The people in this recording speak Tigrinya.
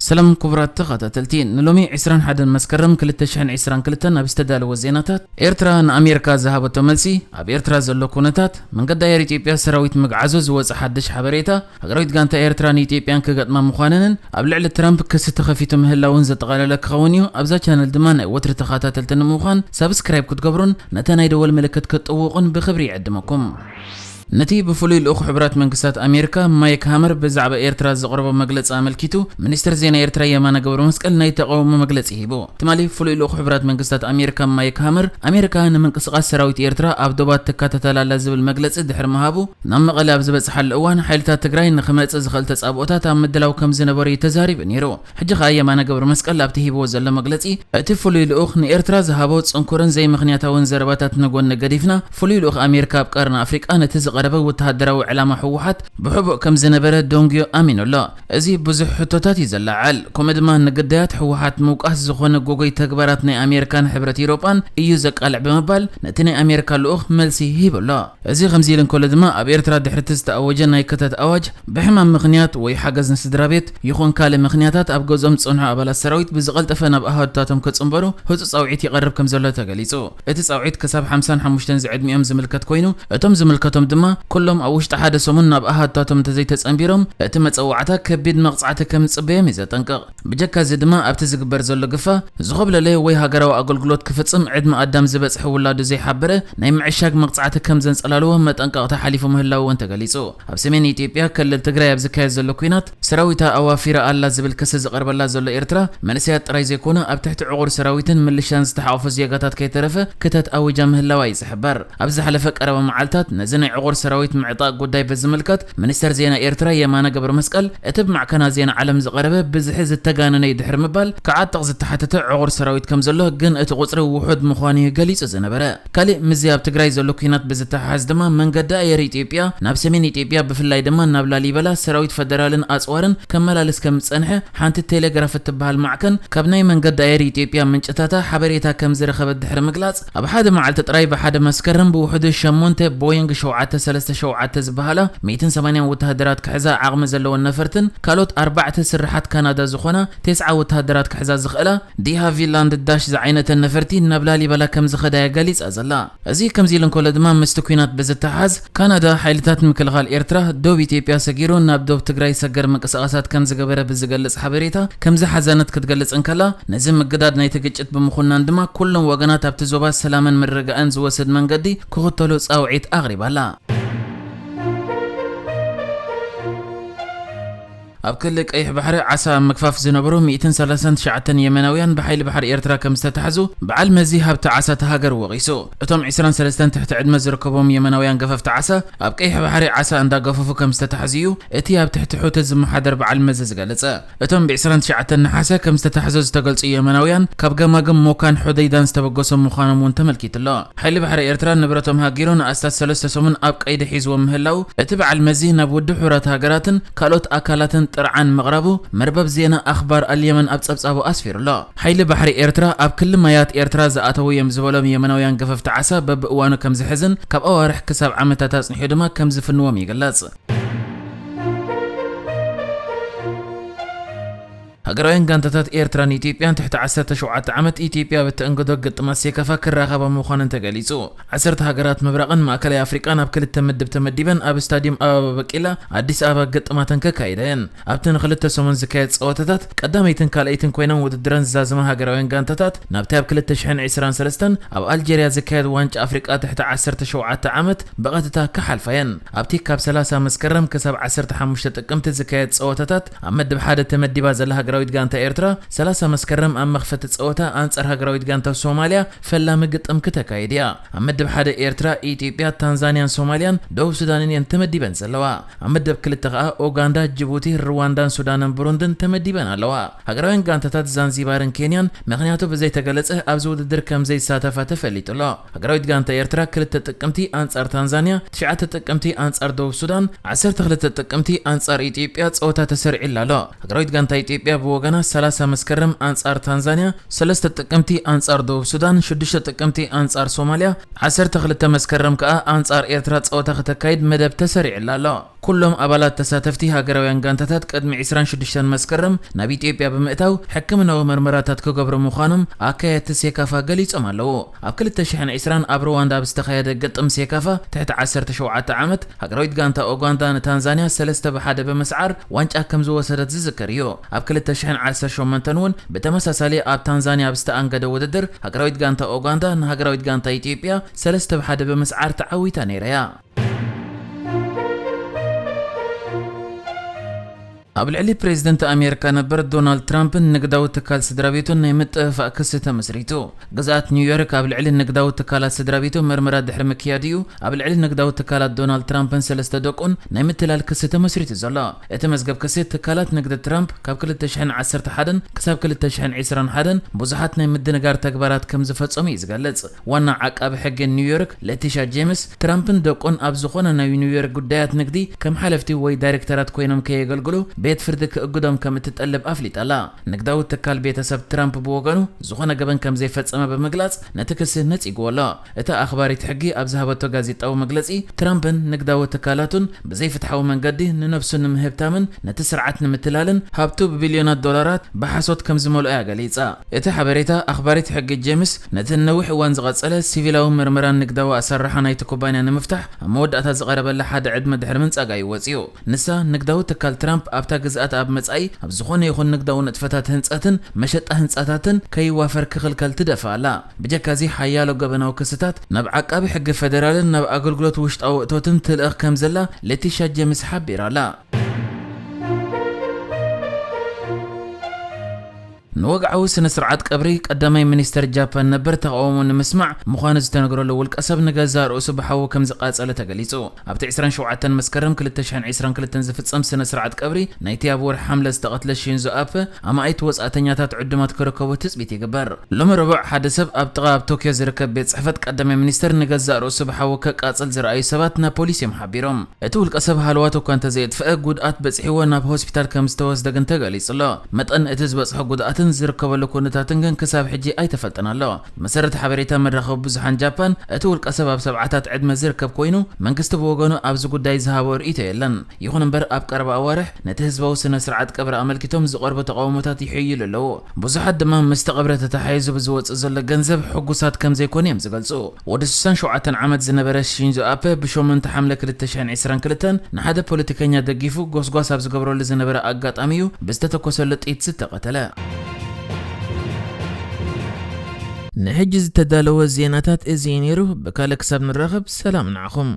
ሰላም ክቡራት ተኸታተልቲ፣ ንሎሚ ዕስራን ሓደን መስከረም ክልተ ሽሕን ዕስራን ክልተን ኣብ ዝተዳለወ ዜናታት፣ ኤርትራ ንኣሜሪካ ዝሃበቶ መልሲ፣ ኣብ ኤርትራ ዘሎ ኩነታት፣ መንገዲ ኣየር ኢትዮጵያ ሰራዊት ምግዓዞ ዝወጸ ሓድሽ ሓበሬታ፣ ሃገራዊት ጋንታ ኤርትራ ንኢትዮጵያን ክገጥማ ምዃነንን ኣብ ልዕሊ ትራምፕ ክሲ ተኸፊቱ ምህላውን ዘጠቓለለ ክኸውን እዩ። ኣብዛ ቻነል ድማ ናይ ወትሪ ተኸታተልቲ ንምዃን ሳብስክራይብ ክትገብሩን ነታ ናይ ደወል ምልክት ክትጥውቑን ብኽብሪ ይዕድመኩም። ነቲ ብፍሉይ ልኡኽ ሕቡራት መንግስታት ኣሜሪካ ማይክ ሃመር ብዛዕባ ኤርትራ ዘቕረቦ መግለጺ ኣመልኪቱ፣ ሚኒስትር ዜና ኤርትራ የማነ ገብረመስቀል ናይ ተቓውሞ መግለጺ ሂቡ። ትማሊ ፍሉይ ልኡኽ ሕቡራት መንግስታት ኣሜሪካ ማይክ ሃመር፣ ኣሜሪካ ንምንቅስቓስ ሰራዊት ኤርትራ ኣብ ዶባት ትከታተል ኣላ ዝብል መግለጺ ድሕሪ ምሃቡ፣ ናብ መቐለ ኣብ ዝበጽሓሉ እዋን፣ ሓይልታት ትግራይ ንኽመጽእ ዝኽእል ተጻብኦታት ኣብ ምድላው ከም ዝነበሩ እዩ ተዛሪቡ ነይሩ። ሕጂ ኸኣ የማነ ገብረመስቀል ኣብቲ ሂብዎ ዘሎ መግለጺ፣ እቲ ፍሉይ ልኡኽ ንኤርትራ ዝሃቦ ጽንኩርን ዘይምኽንያታውን ዘረባታት ንጎኒ ገዲፍና፣ ፍሉይ ልኡኽ ኣሜሪካ ኣብ ቀርኒ ኣፍሪቃ ነቲ ዝቐረበ ወተሃደራዊ ዕላማ ህወሓት ብሕቡእ ከም ዝነበረ ደንጉዩ ኣሚኑ ኣሎ። እዚ ብዙሕ ሕቶታት እዩ ዘለዓዕል፣ ከምኡ ድማ ንግዳያት ህወሓት ምውቃስ ዝኾነ ጎጎይ ተግባራት ናይ ኣሜሪካን ሕብረት ኤውሮጳን እዩ ዘቃልዕ ብምባል ነቲ ናይ ኣሜሪካ ልኡኽ መልሲ ሂቡ ኣሎ። እዚ ከምዚ ኢሉ እንከሎ ድማ፣ ኣብ ኤርትራ ድሕሪ እቲ ዝተኣወጀ ናይ ክተት ኣዋጅ፣ ብሕማም ምኽንያት ወይ ሓገዝ ንስድራ ቤት ይኹን ካልእ ምኽንያታት ኣብ ገዝኦም ዝጸንሑ ኣባላት ሰራዊት ብዝቐልጠፈ ናብ ኣሃዱታቶም ክጽንበሩ ህጹጽ ጻውዒት ይቐርብ ከም ዘሎ ተገሊጹ። እቲ ጻውዒት ክሳብ ሓምሳን ሓሙሽተን ዝዕድሚኦም ዝምልከት ኮይኑ፣ እቶም ዝምልከቶም ድማ ኩሎም ኣብ ውሽጢ ሓደ ሰሙን ናብ ኣሃዱታቶም እንተዘይተጸንቢሮም፣ እቲ መጸዋዕታ ከቢድ መቕጻዕቲ ከም ዝጽበዮም እዩ ዘጠንቅቕ። ብጀካ እዚ ድማ ኣብቲ ዝግበር ዘሎ ግፋ፣ ዝኾብለለ ወይ ሃገራዊ ኣገልግሎት ክፍጽም ዕድመ ኣዳም ዝበጽሐ ውላዱ ዘይሓበረ ናይ ምዕሻግ መቕጻዕቲ ከም ዘንጸላልዎ መጠንቀቕታ ሓሊፉ ምህላው እውን ተገሊጹ። ኣብ ሰሜን ኢትዮጵያ ክልል ትግራይ ኣብ ዝካየድ ዘሎ ኲናት ሰራዊታ ኣዋፊራ ኣላ ዝብል ክሲ ዝቐርበላ ዘሎ ኤርትራ፣ መንእሰያት ጥራይ ዘይኮነ ኣብ ትሕቲ ዕቑር ሰራዊትን ምልሻን ዝተሓቑፉ ዜጋታት ከይተረፈ ክተት ኣዊጃ ምህላዋ እዩ ዝሕበር። ኣብ ዝሓለፈ ቀረባ መዓልታት ነዚ ናይ ዕቑር ሰራዊት ምዕጣቕ ጉዳይ ብዝምልከት፣ ሚኒስተር ዜና ኤርትራ የማነ ገብረመስቀል እቲ ብማዕከናት ዜና ዓለም ዝቐረበ ብዝሒ ዝተጋነነ እዩ ድሕሪ ምባል፣ ክዓጥቕ ዝተሓተተ ዕቑር ሰራዊት ከም ዘሎ፣ ግን እቲ ቁጽሪ ውሑድ ምዃኑ እዩ ገሊጹ ዝነበረ። ካሊእ ምስዚ ኣብ ትግራይ ዘሎ ኲናት ብዝተሓሓዝ ድማ፣ መንገዲ ኣየር ኢትዮጵያ ናብ ሰሜን ኢትዮጵያ፣ ብፍላይ ድማ ናብ ላሊበላ፣ ሰራዊት ፈደራልን ኣጽዋርን ከመላልስ ከም ዝጸንሐ ሓንቲ ቴሌግራፍ እትበሃል ማዕከን ካብ ናይ መንገዲ ኣየር ኢትዮጵያ ምንጭታታ ሓበሬታ ከም ዝረኸበት ድሕሪ ምግላጽ፣ ኣብ ሓደ መዓልቲ ጥራይ ብሓደ መስከረም ብውሕዱ ሸሞንተ ቦይንግ ሸውዓተ ሰለስተ ሸውዓተ ዝበሃላ ሚእትን ሰማንያን ወተሃደራት ክሕዛ ዓቕሚ ዘለወን ነፈርትን ካልኦት ኣርባዕተ ስርሓት ካናዳ ዝኾና ተስዓ ወተሃደራት ክሕዛ ዝኽእላ ዲሃቪላንድ ዳሽ ዝዓይነተን ነፈርቲ ናብ ላሊበላ ከም ዝኸዳ እያ ገሊጻ ዘላ። እዚ ከምዚ ኢሉ እንከሎ ድማ፣ ምስቲ ኲናት ብዝተሓዝ፣ ካናዳ ሓይልታት ምክልኻል ኤርትራ ዶብ ኢትዮጵያ ሰጊሩ ናብ ዶብ ትግራይ ሰገር ምንቅስቓሳት ከም ዝገበረ ብዝገልጽ ሓበሬታ ከም ዝሓዘነት ክትገልጽ እንከላ፣ ነዚ ምግዳድ ናይቲ ግጭት ብምኹናን ድማ፣ ኩሎም ወገናት ኣብቲ ዞባ ሰላምን ምርግጋእን ዝወስድ መንገዲ ክኽተሉ ጻውዒት ኣቕሪባ ኣላ። ኣብ ክሊ ቀይሕ ባሕሪ ዓሳ ኣብ ምግፋፍ ዝነበሩ ሚእትን ሰላሳን ትሽዓተን የመናውያን ብሓይሊ ባሕሪ ኤርትራ ከም ዝተታሕዙ በዓል መዚ ሃብቲ ዓሳ እታ ሃገር ወቒሱ። እቶም ዕስራን ሰለስተን ትሕቲ ዕድመ ዝርከቦም የመናውያን ገፈፍቲ ዓሳ ኣብ ቀይሕ ባሕሪ ዓሳ እንዳገፈፉ ከም ዝተታሕዙ እዩ እቲ ኣብ ትሕቲ ሑቲ ዝመሓደር በዓል መዚ ዝገለጸ። እቶም ብ ዕስራን ትሽዓተን ነሓሰ ከም ዝተታሕዙ ዝተገልጹ የመናውያን ካብ ገማግም ሞካን ሑደይዳን ዝተበገሶም ምዃኖም እውን ተመልኪቱ ኣሎ። ሓይሊ ባሕሪ ኤርትራ ንብረቶም ሃጊሩ ንኣስታት ሰለስተ ሰሙን ኣብ ቀይዲ ሒዝዎም ምህላው፣ እቲ በዓል መዚ ናብ ውድብ ሕቡራት ሃገራትን ካልኦት ኣካላትን ጥርዓን ምቕራቡ መርበብ ዜና ኣኽባር ኣልየመን ኣብ ጸብጻቡ ኣስፊሩ ኣሎ። ሓይሊ ባሕሪ ኤርትራ ኣብ ክሊ ማያት ኤርትራ ዝኣተዉ እዮም ዝበሎም የመናውያን ገፈፍቲ ዓሳ በብእዋኑ ከም ዝሕዝን ካብ ኣዋርሕ ክሳብ ዓመታት ኣጽኒሑ ድማ ከም ዝፍንዎም ይግለጽ። ሃገራውያን ጋንታታት ኤርትራን ኢትዮጵያን ትሕቲ ዓሰርተ ሸውዓተ ዓመት ኢትዮጵያ ብተእንግዶ ግጥማት ሴካፋ ክራኸባ ምዃነን ተገሊጹ። ዓሰርተ ሃገራት ምብራቕን ማእከላይ ኣፍሪቃን ኣብ ክልተ ምድብ ተመዲበን ኣብ ስታዲየም ኣበባ በቂላ ኣዲስ ኣበባ ግጥማተን ከካይዳ እየን። ኣብቲ ንክልተ ሰሙን ዝካየድ ጸወታታት ቀዳመይትን ካልኣይትን ኮይነን ውድድረን ዝዛዝማ ሃገራውያን ጋንታታት ናብቲ ኣብ ክልተ ሽሕን ዕስራን ሰለስተን ኣብ ኣልጀርያ ዝካየድ ዋንጫ ኣፍሪቃ ትሕቲ ዓሰርተ ሸውዓተ ዓመት ብቐጥታ ክሓልፋ እየን። ኣብቲ ካብ ሰላሳ መስከረም ክሳብ ዓሰርተ ሓሙሽተ ጥቅምቲ ዝካየድ ጸወታታት ኣብ መድብ ሓደ ተመዲባ ዘላ ሃገራዊት ጋንታ ኤርትራ፣ ሰላሳ መስከረም ኣብ መኽፈቲ ጸወታ ኣንጻር ሃገራዊት ጋንታ ሶማልያ ፈላሚ ግጥም ክተካይድ እያ። ኣብ መድብ ሓደ ኤርትራ፣ ኢትዮጵያ፣ ታንዛንያን ሶማልያን ደቡብ ሱዳንን እየን ተመዲበን ዘለዋ። ኣብ መድብ ክልተ ከኣ ኡጋንዳ፣ ጅቡቲ፣ ሩዋንዳን ሱዳንን ብሩንድን ተመዲበን ኣለዋ። ሃገራውያን ጋንታታት ዛንዚባርን ኬንያን ምኽንያቱ ብዘይተገለጸ ኣብዚ ውድድር ከም ዘይሳተፋ ተፈሊጡ ኣሎ። ሃገራዊት ጋንታ ኤርትራ ክልተ ጥቅምቲ ኣንጻር ታንዛንያ፣ ትሽዓተ ጥቅምቲ ኣንጻር ደቡብ ሱዳን፣ ዓሰርተ ክልተ ጥቅምቲ ኣንጻር ኢትዮጵያ ጸወታ ተሰሪዑላ ኣሎ። ሃገራዊት ጋንታ ኢትዮጵያ ብወገና ሰላሳ መስከረም ኣንጻር ታንዛንያ፣ ሰለስተ ጥቅምቲ ኣንጻር ደቡብ ሱዳን፣ ሽዱሽተ ጥቅምቲ ኣንጻር ሶማልያ፣ ዓሰርተ ክልተ መስከረም ከኣ ኣንጻር ኤርትራ ጸወታ ከተካይድ መደብ ተሰሪዕላ ኣሎ። ኩሎም ኣባላት ተሳተፍቲ ሃገራውያን ጋንታታት ቅድሚ ዕስራን ሽዱሽተን መስከረም ናብ ኢትዮጵያ ብምእታው ሕክምናዊ መርመራታት ክገብሩ ምዃኖም ኣካየድቲ ሴካፋ ገሊጾም ኣለዉ። ኣብ ክልተ ሽሕን ዕስራን ኣብ ሩዋንዳ ኣብ ዝተኻየደ ግጥም ሴካፋ ትሕቲ ዓሰርተ ሸውዓተ ዓመት፣ ሃገራዊት ጋንታ ኡጋንዳ ንታንዛንያ ሰለስተ ብሓደ ብምስዓር ዋንጫ ከም ዝወሰደት ዝዝከር እዩ። ኣብ ክልተ ሽሕን ዓሰርተ ሸሞንተን እውን ብተመሳሳሊ ኣብ ታንዛንያ ኣብ ዝተኣንገደ ውድድር ሃገራዊት ጋንታ ኡጋንዳ ንሃገራዊት ጋንታ ኢትዮጵያ ሰለስተ ብሓደ ብምስዓር ተዓዊታ ነይራ እያ። ኣብ ልዕሊ ፕሬዝደንት ኣሜሪካ ነበር ዶናልድ ትራምፕን ንግዳዊ ትካል ስድራ ቤቱን ናይ ምጥፍፋእ ክሲ ተመስሪቱ። ግዝኣት ኒውዮርክ ኣብ ልዕሊ ንግዳዊ ትካላት ስድራ ቤቱ መርመራ ድሕሪ ምክያድ እዩ ኣብ ልዕሊ ንግዳዊ ትካላት ዶናልድ ትራምፕን ሰለስተ ደቁን ናይ ምትላል ክሲ ተመስሪቱ ዘሎ። እቲ መዝገብ ክሲ ትካላት ንግዲ ትራምፕ ካብ ክልተ ሽሕን ዓሰርተ ሓደን ክሳብ ክልተ ሽሕን ዕስራን ሓደን ብዙሓት ናይ ምድንጋር ተግባራት ከም ዝፈጸሙ እዩ ዝገልጽ። ዋና ዓቃቢ ሕጊ ኒውዮርክ ሌቲሻ ጄምስ፣ ትራምፕን ደቁን ኣብ ዝኾነ ናይ ኒውዮርክ ጉዳያት ንግዲ ከም ሓለፍቲ ወይ ዳይሬክተራት ኮይኖም ከየገልግሉ ቤት ፍርዲ ክእግዶም ከም እትጠልብ ኣፍሊጣ ኣላ። ንግዳዊ ትካል ቤተሰብ ትራምፕ ብወገኑ ዝኾነ ገበን ከም ዘይፈጸመ ብምግላጽ ነቲ ክሲ ነጺግዎ ኣሎ። እታ ኣኽባሪት ሕጊ ኣብ ዝሃበቶ ጋዜጣዊ መግለጺ፣ ትራምፕን ንግዳዊ ትካላቱን ብዘይፍትሓዊ መንገዲ ንነብሱ ንምህብታምን ነቲ ስርዓት ንምትላልን ሃብቱ ብቢልዮናት ዶላራት ብሓሶት ከም ዝመልኦ እያ ገሊጻ። እቲ ሓበሬታ ኣኽባሪት ሕጊ ጄምስ ነቲ ንነዊሕ እዋን ዝቐጸለ ሲቪላዊ መርመራን ንግዳዊ ኣሰራርሓ ናይቲ ኩባንያ ንምፍታሕ ኣብ መወዳእታ ዝቐረበላ ሓደ ዕድመ ድሕሪ ምንጻግ እዩ ወጺኡ። ንሳ ንግዳዊ ትካል ትራምፕ ኣብታ ግዝኣት ኣብ መጻኢ ኣብ ዝኾነ ይኹን ንግዳዊ ንጥፈታት ህንጸትን መሸጣ ህንጻታትን ከይዋፈር ክኽልከል ትደፍእ ኣላ። ብጀካ እዚ ሓያሎ ገበናዊ ክስታት ናብ ዓቃቢ ሕጊ ፈደራልን ናብ ኣገልግሎት ውሽጣዊ እቶትን ትልእኽ ከም ዘላ ሌቲሻ ጄምስ ሓቢራ ኣላ። ንወግዓዊ ስነ ስርዓት ቀብሪ ቀዳማይ ሚኒስተር ጃፓን ነበር ተቓውሞ ንምስማዕ ምዃኑ ዝተነግረሉ ውልቀ ሰብ ንገዛእ ርእሱ ብሓዊ ከም ዝቃጸለ ተገሊጹ። ኣብቲ ዕስራን ሸውዓተን መስከረም ክልተ ሽሕን ዕስራን ክልተን ዝፍጸም ስነ ስርዓት ቀብሪ ናይቲ ኣብ ወርሒ ሓምለ ዝተቐትለ ሺንዞ ኣበ ኣማኢት ወጻእተኛታት ዕዱማት ክርከቡ ትጽቢት ይግበር። ሎሚ ረቡዕ ሓደ ሰብ ኣብ ጥቓ ኣብ ቶክዮ ዝርከብ ቤት ጽሕፈት ቀዳማይ ሚኒስተር ንገዛእ ርእሱ ብሓዊ ከቃጽል ዝረኣዩ ሰባት ናብ ፖሊስ እዮም ሓቢሮም። እቲ ውልቀ ሰብ ሃለዋት እኳ እንተዘየጥፍአ፣ ጉድኣት በጺሕዎ ናብ ሆስፒታል ከም ዝተወስደ ግን ተገሊጹ ኣሎ። መጠን እቲ ዝበጽሖ ጉድኣትን ዝርከበሉ ኩነታትን ግን ክሳብ ሕጂ ኣይተፈልጠን ኣሎ። ብመሰረት ሓበሬታ መራኸቢ ብዙሓን ጃፓን፣ እቲ ውልቀ ሰብ ኣብ ሰብዓታት ዕድመ ዝርከብ ኮይኑ፣ መንግስቲ ብወገኑ ኣብዚ ጉዳይ ዝሃቦ ርእይቶ የለን። ይኹን እምበር፣ ኣብ ቀረባ ኣዋርሕ ነቲ ህዝባዊ ስነ ስርዓት ቀብሪ ኣመልኪቶም ዝቐርቡ ተቓውሞታት ይሕይሉ ኣለዉ። ብዙሓት ድማ ምስቲ ቀብሪ ተተሓሒዙ ብዝወጽእ ዘሎ ገንዘብ ሕጉሳት ከም ዘይኮኑ እዮም ዝገልጹ። ወዲ ስሳን ሸውዓተን ዓመት ዝነበረ ሺንዞ ኣበ ብሸሞንተ ሓምለ ክልተ ሽሕን ዕስራን ክልተን ንሓደ ፖለቲከኛ ደጊፉ ጎስጓስ ኣብ ዝገብረሉ ዝነበረ ኣጋጣሚ እዩ ብዝተተኮሰሉ ጥይት ዝተቐተለ። ንሕጂ ዝተዳለወ ዜናታት እዚ እዩ ነይሩ። ብካልእ ክሳብ ንራኸብ ሰላም ንዓኹም።